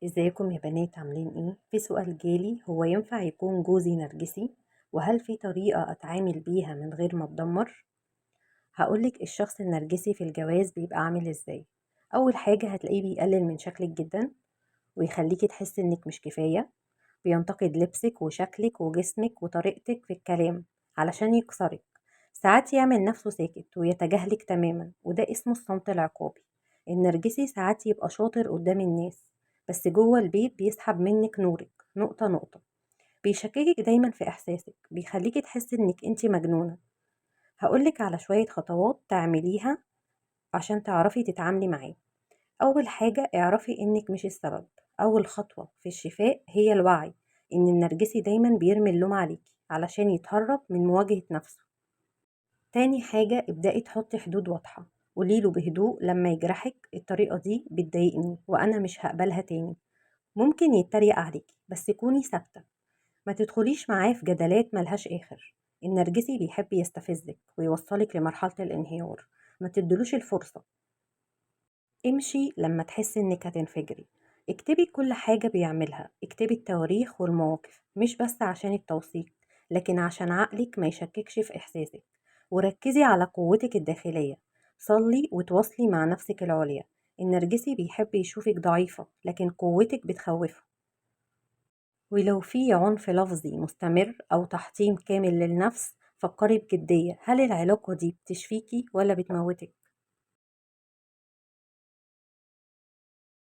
ازيكم يا بنات، عاملين ايه؟ في سؤال جالي، هو ينفع يكون جوزي نرجسي؟ وهل في طريقة اتعامل بيها من غير ما اتدمر؟ هقولك الشخص النرجسي في الجواز بيبقى عامل ازاي. اول حاجة هتلاقيه بيقلل من شكلك جدا ويخليكي تحسي انك مش كفاية، بينتقد لبسك وشكلك وجسمك وطريقتك في الكلام علشان يكسرك. ساعات يعمل نفسه ساكت ويتجاهلك تماما، وده اسمه الصمت العقابي. النرجسي ساعات يبقى شاطر قدام الناس، بس جوه البيت بيسحب منك نورك نقطة نقطة، بيشككك دايما في إحساسك، بيخليكي تحسي إنك انتي مجنونة. هقولك على شوية خطوات تعمليها عشان تعرفي تتعاملي معاه. أول حاجة، اعرفي إنك مش السبب. أول خطوة في الشفاء هي الوعي إن النرجسي دايما بيرمي اللوم عليكي علشان يتهرب من مواجهة نفسه. تاني حاجة، ابدأي تحطي حدود واضحة، قوليله بهدوء لما يجرحك الطريقة دي بتضايقني وأنا مش هقبلها تاني. ممكن يتريق عليكي بس كوني ثابتة، ما تدخليش معاه في جدالات ملهاش آخر. النرجسي بيحب يستفزك ويوصلك لمرحلة الانهيار، ما تدلوش الفرصة. امشي لما تحسي انك هتنفجري. اكتبي كل حاجة بيعملها، اكتبي التواريخ والمواقف، مش بس عشان التوثيق لكن عشان عقلك ما يشككش في إحساسك. وركزي على قوتك الداخلية، صلي وتواصلي مع نفسك العليا. النرجسي بيحب يشوفك ضعيفة لكن قوتك بتخوفه. ولو في عنف لفظي مستمر أو تحطيم كامل للنفس، فكري بجدية، هل العلاقة دي بتشفيكي ولا بتموتك؟